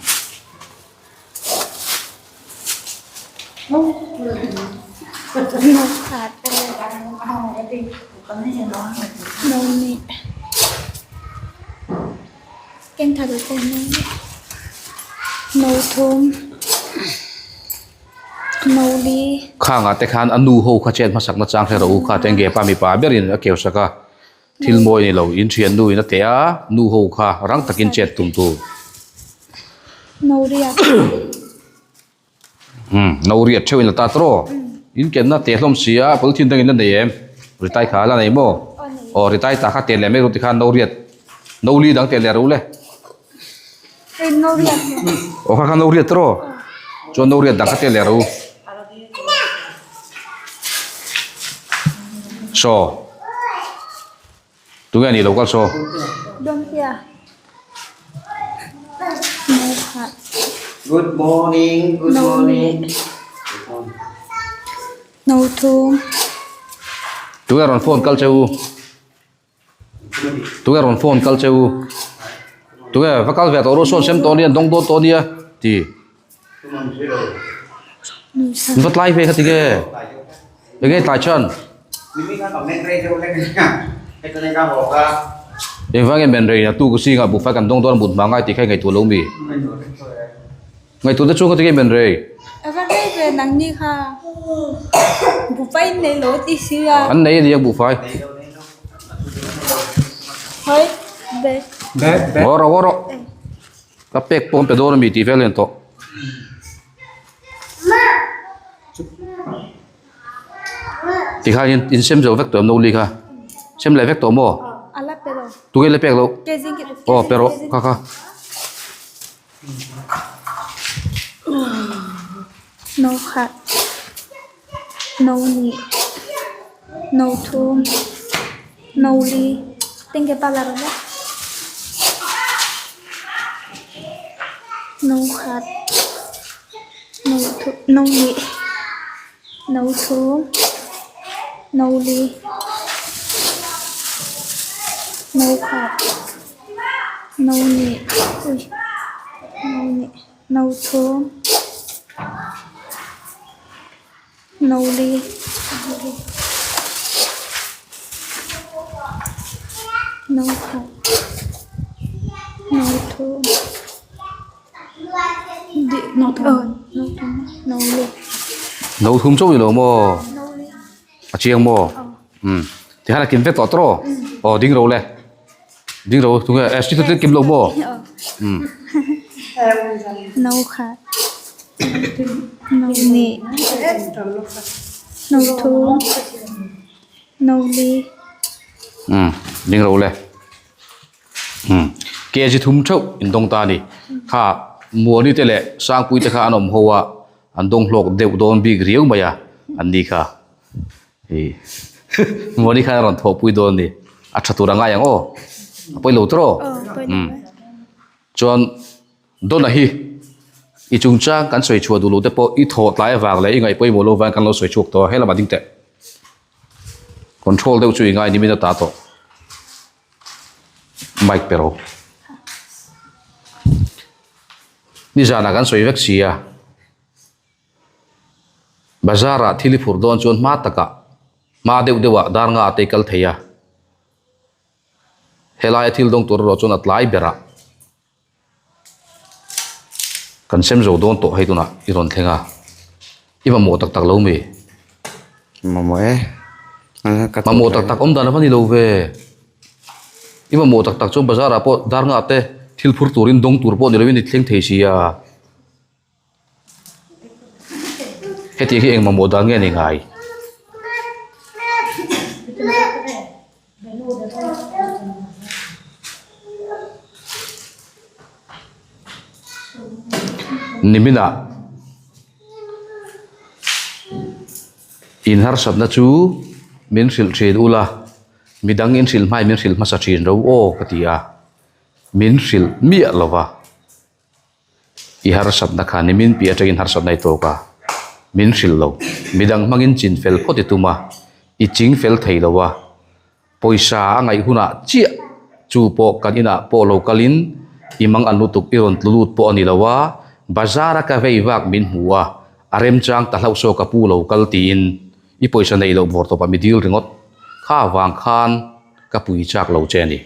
S1: Khangah te khan a nu ho kha chet hmasak na chang hre rawh u kha te nge pa mipa berin a keu sak a thil mawi a ni lo in thian nu in a teh a nu ho kha rang takin chet tum tur. Umm no riat theuh in la ta tawh in kenna teh hlawm si a polythene dangin la nei em ritai kha la nei maw aw ritai tah kha teh leh mai ru tikhan no riat no li dang teh leh ru le aw kha kha no riat tawh chuan no riat dang kha teh leh ru saw Tunge a nih loh kal saw.
S5: Good morning, good morning.
S1: Tunge rawn phone kal che u. Tunge rawn phone kal che u. Tunge va kal ve tawh ru sawn sem tawh ania an dawng dawn tawh ania ti. Va tlai ve kha tinge enge tlai chuan engvang nge men rei tu ku singa buhfai kan dawng dawn a mut hma ngai tih kha i ngaihtuah lo mi ngaihtuah te chu kha tinge men rei an nei ania buhfai ngaw rawh ngaw rawh. Ka pek pawh an pe dawn a mi tih vel a ni tawh. Tikhan in in sem zo vek tawh em no li kha sem leh vek tawh maw? Tunge la pek loh? Aw pe rawh kha kha.
S2: No khat no hnih no thum no li tengke pa la rawh le no khat no thu no hnih no thum no li no khat no hnih ui no hnih no thum no li no khat. No thum no thum no li
S1: No thum chauh ni lo maw? A chiang maw? Umm tikhan a kim vek tawh tawh aw ding ro le ding ro tunge eh sri chu kim lo maw? Umm.
S2: No khat no ni no thum no li
S1: Umm ding ro le. Umm kg thum theuh in dawng ta a ni. Kha Muani te leh Sangpui te kha an awm ho a, an dawng hlawk deuh dawn bik riau mai a, an ni kha. Ih Muani khan a rawn thawhpui dawn a ni. A tha tur a ngai ang aw. A pawi lo tawh. Umm chuan Dawna hi i chungchang kan sawi chhuah duh loh te pawh i thawh tlai avang leh i ngaih pawimawh loh vang kan lo sawi chhuak tawh a, helamah ding teh. Control deuh chu i ngai nimin a ta tawh. Mic pe rawh. Nizanah kan sawi vek si a, Bazar ah thil i phurh dawn chuan hma takah hma deuh deuhah dar nga te i kal thei a, helaia thil dawng tur erawh chuan a tlai berah Kan sem zo dawn tawh hei tunah i rawn thleng a, i mamawh tak tak lo mi?
S5: Mamawh e.
S1: Mamawh tak tak awm dan a va ni lo ve. I mamawh tak tak chuan bazar ah pawh dar ngah te thil phur turin dawng tur pawh ni lovin i thleng thei si a. Hetiang hi eng mamawh dan nge ni ngai? Niminah in harsatna chu min hrilh thin ula, midang in hrilh hmain min hrilh hmasa thin ro aw ka ti a, min hrilh miah lova. I harsatna kha nimin piah atangin harsatna i tawk a, min hrilh lo. Midang hmangin chin fel phawt i tum a, i ching fel thei lo a. Pawisa a ngaih hunah chiah chu pawh kan inah pawh lo kalin i mang an lutuk i rawn tlu lut pawh a ni lo a, bazar a ka vei vak min hmu a, a remchang ta hlauh saw ka pu lo kal tiin i pawisa nei loh vawr tawpah mi dil ringawt. Kha vang khan ka pui chak lo che a ni.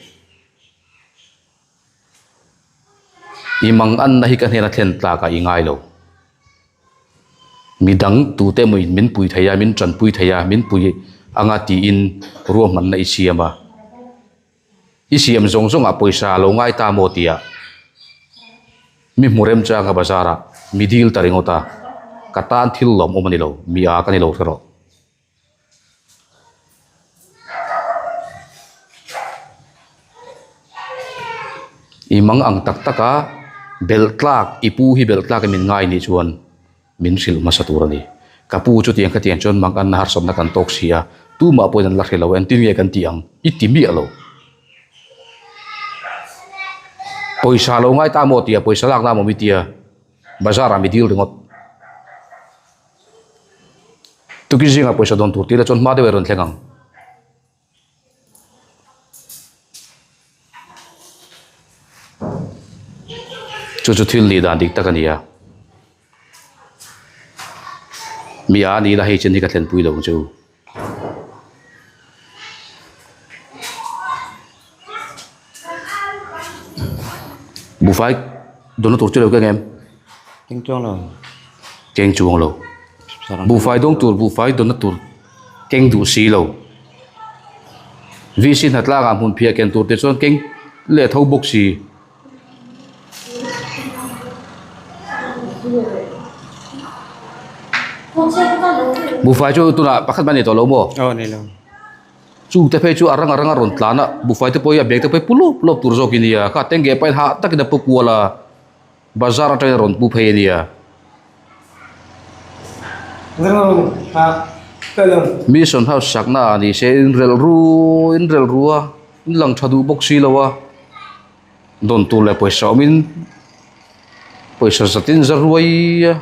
S1: I mang anna hi ka hnena thlen tlak ah i ngai lo. Midang tute emaw in min pui thei a, min tanpui thei a, min pui anga tiin ruahmanna i siam a. I siam zawng zawng ah pawisa a lo ngai ta maw tih ah mi hmu remchang a bazar ah mi dil ta ringawt a, ka tan thil lawmawm a ni lo, mi a ka ni lo hre rawh. I mang ang tak tak a, belh tlak, i pu hi belh tlak in min ngai nih chuan min hrilh hmasa tur a ni. Ka pu chutiang khatiang chuan mang anna harsatna kan tawk si a, tumah pawhin an la hre lo, engtin nge kan tih ang? I ti miah lo. Pawisa lo ngai ta maw tia pawisa lakna maw mi tia bazar ah mi dil ringawt. Tukin zingah pawisa dawn tur tih la chuan hma deuh ah i rawn thleng ang. Chu chu thil nih dan dik tak a ni a. Mi a ni la hei chen hi ka thlenpui lo ang che u. Buhfai dawnna tur chu lo keng em?
S5: Keng chuang lo.
S1: Keng chuang lo. Buhfai dawng tur buhfai dawnna tur keng duh si lo. VC hnatlangah hmun phiah ken tur te chuan keng leh tho bawk si. Buhfai chu tunah pakhat mai a nei tawh lo maw?
S5: Aw nei lo.
S1: Chung te phei chu a rang a rang a rawn tlan a, buhfai te pawh hi a bag te pawh hi pu lawp lawp tur zawk i nia, kha tengge pahin hah takin a pu kual a, bazar atangin a rawn pu phei a nia. Mission house sakna ah ni se inrelh ru inrelh ru a, in lang tha duh bawk si lo a. Dawn tur leh pawisa awmin pawisa zatin za ruai a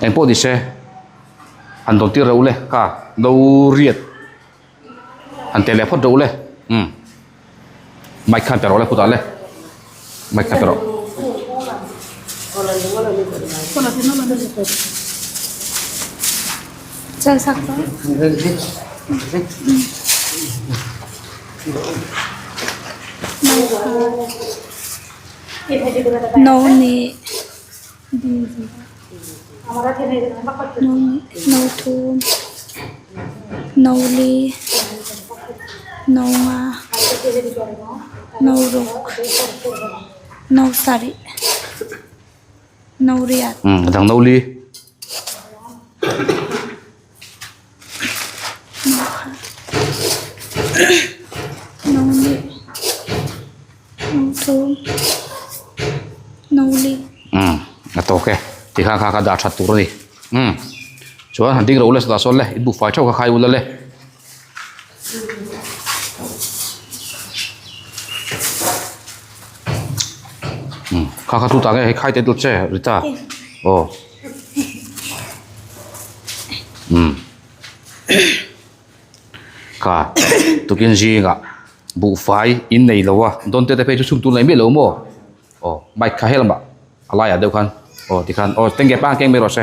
S1: eng pawh ni se han dawn tir reuh le kha no riat han teh leh phawt reuh le umm mic khan pe rawh le khutah le mic kha pe rawh.
S2: No khat no hnih no thum no li no nga no ruk no sarih no riat.
S1: Umm a dang no li.
S2: No khat no hnih no thum no li.
S1: Umm a tawk e tikhan kha kha dah that tur a ni umm chuan han ding ro le dah sawn le in buhfai theuh kha khai ula le. Umm kha kha tu tah nge hei khai te dawt che Rita aw umm kha tukin zingah buhfai in nei lo a dawn te te phei chu chhung tur nei miah lo maw aw bike kha helamah a laiah deuh khan aw tikhan aw tengge pa keng mai rawh se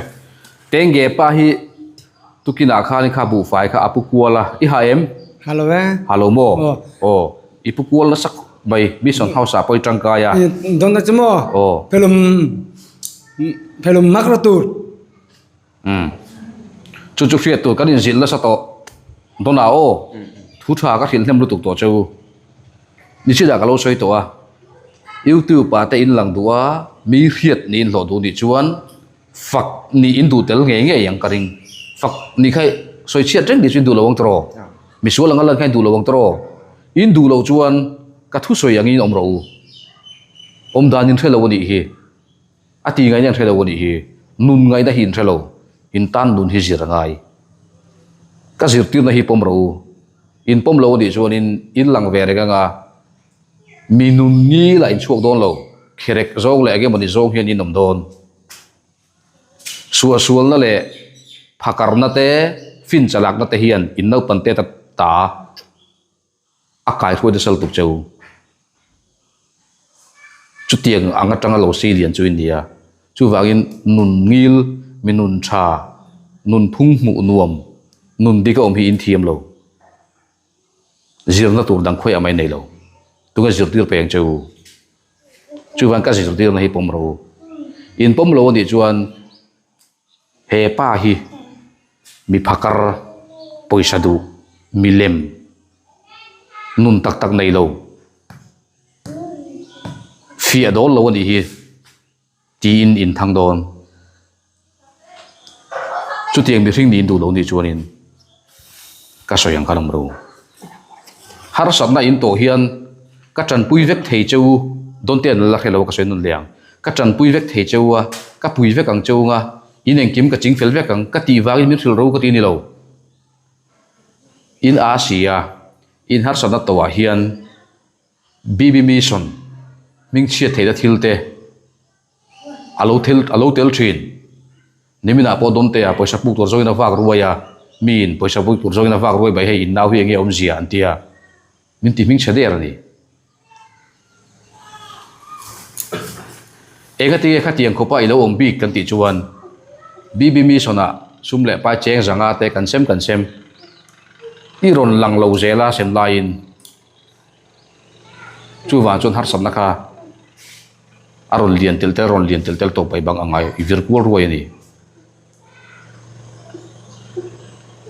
S1: tengge pa hi. Tukinah khan kha buhfai kha a pu kual a, i ha em?
S3: Ha lo e.
S1: Ha lo maw? Aw. I pu kual nasa khawp mai, Mission House ah pawh i tangkai a.
S3: Dawn ta chu maw?
S1: Aw.
S3: Phelum, phelum mak rawh tur.
S1: Umm. Chu chu hriat tur kan inzilh nasa tawh. Dawnah aw, thu tha ka hrilh hnem lutuk tawh che u. Nichina ka lo sawi tawh a, YouTube ah te in lang duh a, mi hriat niin hlawh duh nih chuan Fak nih in duh tel ngei ngei ang ka ring. Fak nih kha sawi chhiat reng tih chu in duh lo ang tawh. Misual anga lan kha in duh lo ang tawh. In duh loh chuan ka thusawi angin awm rawh u. Awm dan in hre lo a nih hi. A ti ngaihna in hre lo a nih hi. Nun ngaihna hi in hre lo. In tan nun hi zir a ngai. Ka zirtirna hi pawm rawh u. In pawm lo a nih chuan in in lang ve reng anga. Mi nun ni lah in chhuak dawn lo. Kherek zawng leh eng emawni zawng hian in awm dawn. Suahsualna leh phakarna te, fin chalakna te hian in naupan te ta ta a kaihruai nasa lutuk che u. Chutiang ang atanga lo sei lian chu i nia. Chuvangin nun ngil, mi nun tha, nun phung hmuh nuam, nun dik a awm hi in thiam lo. Zirna tur dang khawiah mai nei lo. Tunge zirtir peng che u? Chuvan ka zirtirna hi pawm ro. In pawm lo anih chuan he pa hi mi phakar pawisa duh milem nun tak tak nei lo fiah dawn lo anih hi tiin in thang dawn. Chutiang mihring niin duh lo nih chuanin ka sawi ang khan awm ro. Harsatna in tawh hian ka tanpui vek thei che u, dawn te an la hre lo ka sawi nawn leh ang. Ka tanpui vek thei che u a, ka pui vek ang che u nga, in engkim ka ching fel vek ang, ka tih vangin min hrilh ro ka ti ni lo. In a si a, in harsatna tawhah hian BB Mission hmingchhiat theihna thil te, A lo thil a lo tel thin. Niminah pawh Dawntea pawisa puk tur zawngin a vak ruai a, miin pawisa puk tur zawngin a vak ruai mai hei in nau hi enge awmzia an ti a, min ti hming chhe der a ni. Engati nge khatiang khawpa i lo awm bik kan tih chuan BB Mission-ah sum leh pai cheng zanga te kan sem kan sem i rawn lang lo zel a sem laiin chuvang chuan harsatna kha A rawn lian tel tel, a rawn lian tel tel tawp mai bang a ngai i vir kual ruai a ni.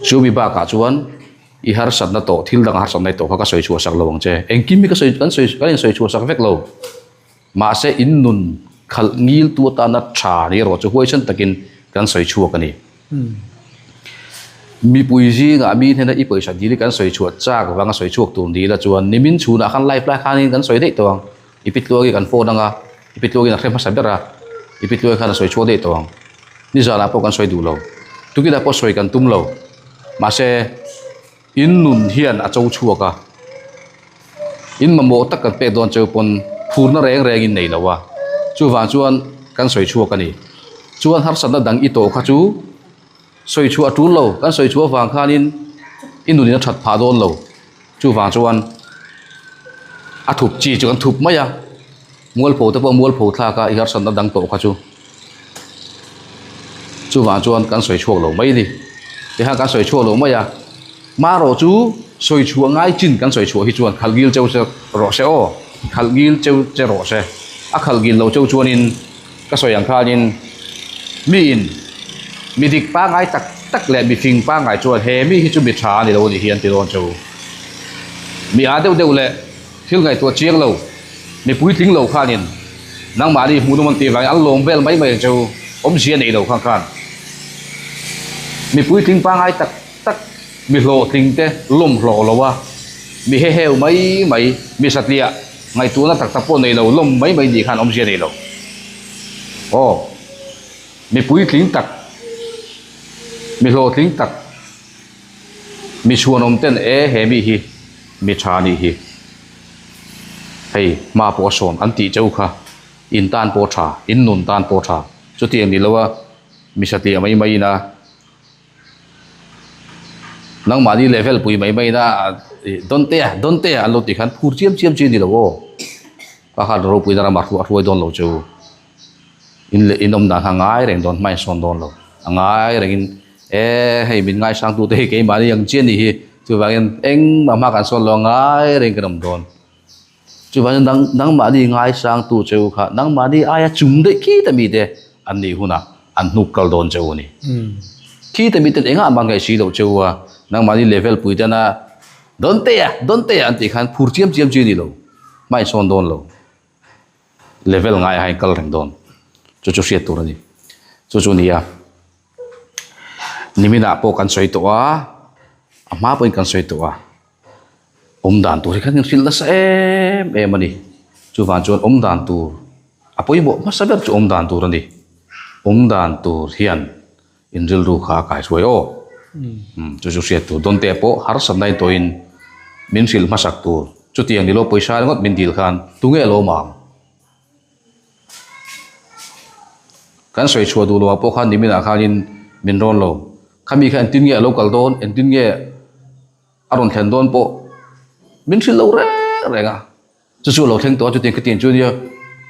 S1: Chumi bakah chuan i harsatna tawh thil dang harsatna i tawh kha ka sawi chhuah sak lo ang che. Engkim hi ka sawi kan sawi kan insawi chhuah sak vek lo. Mahse in nun khalh ngil tu atana tha ni erawh chu huaisen takin kan sawi chhuak a ni. Mipui zingah mi hnena i pawisa dil hi kan sawi chhuah chak vanga sawi chhuak tur ni ila chuan nimin chhunah khan live lai khanin kan sawi daih tawh ang. I pi tluangin kan phone anga, i pi tluangin a hre hmasa ber a, i pi tluangin khan a sawi chhuak daih tawh ang. Nizanah pawh kan sawi duh lo. Tukinah pawh sawi kan tum lo. Mahse, in nun hian a cho chhuak a. In mamawh tak kan pek dawn cheu pawn phurna reng rengin nei lo a. Chuvang chuan kan sawi chhuak a ni. Chuan harsatna dang i tawh kha chu sawi chhuah a tul lo. Kan sawi chhuah avang khanin i nunin a that phah dawn lo. Chuvang chuan a thup chi chu kan thup mai a, mualpho te pawh mualpho thlak a i harsatna dang tawh kha chu. Chuvang chuan kan sawi chhuak lo mai a ni. Tikhan kan sawi chhuak lo mai a, marawh chu sawi chhuah ngai chin kan sawi chhuah hi chuan khalh ngil cheu se rawh se aw. khalh ngil cheu che rawh se. A khalh ngil lo cheu chuanin ka sawi ang khanin miin mi dik pangngai tak tak leh mi fing pangngai chuan he mi hi chu mi tha a ni lo a nih hi an ti dawn cheu. Mi â deuh deuh leh thil ngaihtuah chiang lo, mi puitling lo khanin nangmahni hmuhnawm an tih vangin an lawm vel mai mai ang cheu, awmzia nei lo khan khan mi puitling pangngai tak tak mi hlawhtling te lawm hlawh lo a, mi heheu mai mai, mi satliah ngaihtuahna tak tak pawh nei lo lawm mai mai nih khan awmzia nei lo. Aw, mi puitling tak, mi hlawhtling tak, mi chhuanawm ten e he mi hi mi tha nih hi, hei hma pawh a sawn an tih cheu kha in tan pawh tha, in nun tan pawh tha, chutiang ni lo a mi satliah mai mai ina. Nangmahni level pui mai mai ina Dontea Dontea an lo tih khan phur chiam chiam chi a ni lo aw. Ka khan ropui na ramah a hruai dawn lo chu. In leh in awm dan kha a ngai reng dawn hma in sawn dawn lo. A ngai rengin e hei min ngaisang tute hi keimahni ang chian nih hi chuvangin engmah hma kan sawn lo a ngai reng kan awm dawn. Chuvangin nang nangmahni ngaisangtu cheu kha nangmahni aia chung daih khi ta mite an nih hunah an hnuk kal dawn cheu a ni. Khi ta miten engah mah ngaih si loh cheu a, nangmahni level pui tana Dontea, Dontea an tih khan phur chiam chiam chi a ni lo, hma insawn dawn lo. Level ngaiah hian kal reng dawn. Chu chu hriat tur a ni. Chu chu nia. Niminah pawh kan sawi tawh a, a hma pawhin kan sawi tawh a. Awm dan tur hi khan hrilh nasa em em a ni. Chuvang chuan awm dan tur a pawimawh hmasa ber chu awm dan tur a ni. Awm dan tur hian in rilru kha a kaihruai aw. Chu chu hriat tur dawn te pawh harsatna in tawhin min hrilh hmasak tur. Chutiang ni lo pawisa ringawt min dil khan tunge lo awm ang? Kan sawi chhuah duh loah pawh khan niminah khanin min rawn lo. Khami kha engtin nge a lo kal dawn? Engtin nge? A rawn thlen dawn pawh min hrilh lo reng reng a, chu chu a lo thleng tawh a, chutiang khitiang chu nia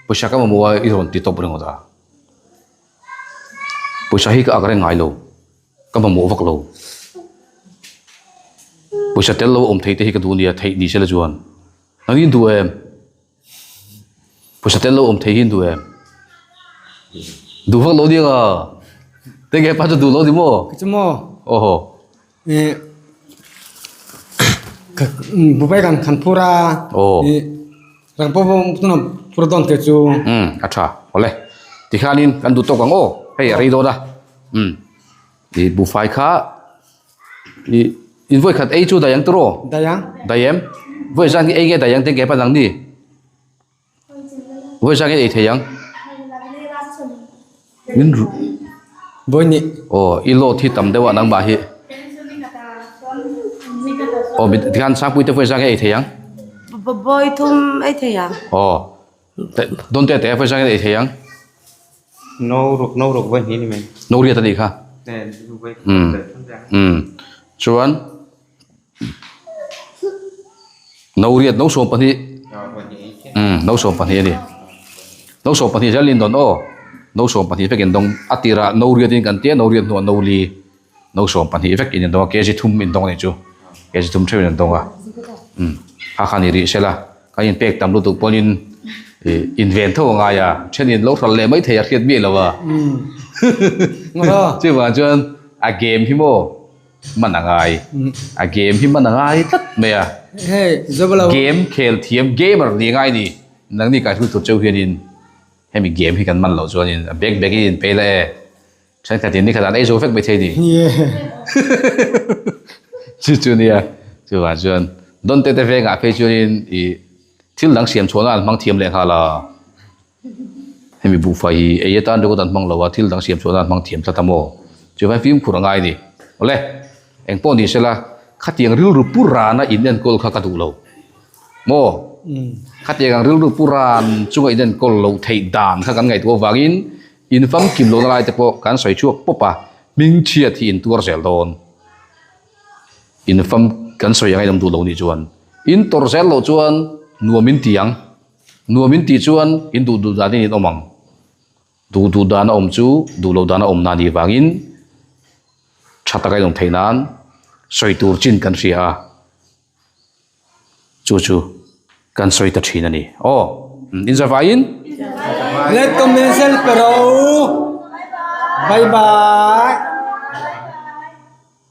S1: pawisa ka mamawh a i rawn ti tawp ringawt a, pawisa hi ka ak reng ngai lo, ka mamawh vak lo, pawisa tel lo awm thei te hi ka duh nia theih ni se la chuan nang in duh em? Pawisa tel lo awm thei hi an duh em? Duh vak lo nia ka. Tenge pa chu duh lo ni maw?
S3: Chu maw?
S1: Aw haw.
S3: Bubai kan khan phur a.
S1: Aw.
S3: Rang pawh pawh tuna phur dawn te chu.
S1: Um a tha. Awle. Tikhanin kan duh tawk ang aw. Hei a rei dawn a. Um. I buhfai kha i in vawi khat ei chu dai ang tiraw?
S3: Dai ang.
S1: Dai em? Vawi zan hi ei nge dai ang teng ke pan ang ni? Vawi zan hi ei thei ang. Min ru.
S3: Vawi ni.
S1: Aw i load hi tam deuh a nangmah hi. Aw mi tikhan Sangpui te vawi zan hi ei thei ang.
S6: Vawi thum ei thei ang.
S1: Aw dawn te te vawi zan hi ei thei ang.
S5: No ruk no ruk vawi hnih ni mai.
S1: No riat a nih kha. Umm umm chuan no riat no 12 umm no 12 a ni. No 12 zel in dawn aw. No 12 vek in dawng a tirah no riat in kan tia no riat hnuah no li no 12 vek in in dawng a kg thum in dawng a nih chu. Kg thum theuh in an dawng a. Umm kha kha ni rih sela. Kan inpek tam lutuk pawhin ih inven tho a ngai a, thenin lo hral leh mai thei a hriat miah lo a. Chuvang chuan a game hi maw man a ngai, a game hi man a ngai tlat mai a. Game khel thiam gamer ni ngai ni, nangni kaihhruai tur cheu hianin hemi game hi kan man loh chuanin a bek bekin inpei la e. Thenkhatin ni khat an ei zo vek mai thei ni. Chu chu nia, chuvang chuan dawn te te vengah phei chuanin i thil dang siam chhuahna an hmang thiam leh nghal a. Hemi buhfai hi ei atan ringawt an hmang lo a, thil dang siam chhuahna an hmang thiam tlat a maw? Chuvang fimkhur a ngai a ni. Awle, engpawh ni sela, khatiang rilru pu rana in enkawl kha ka duh lo. Maw? Khatiang ang rilru pu ran chunga in enkawl loh theih dan kha kan ngaihtuah avangin In famkim lohna lai te pawh kan sawi chhuak pawp a, hmingchhiat hi in tuar zel dawn. In fam kan sawi ang a inawm duh lo nih chuan in tawrh zel loh chuan nuam in ti ang. Nuam in tih chuan in duh duh danin in awm ang. Duh duh dana awm chu duh loh dana awm na nih vangin tha taka in awm theih nan sawi tur chin kan hria a. Chu chu. Kan sawi ta thin a ni. Aw, inzavaiin.
S3: Let comment sel pero. Bye bye.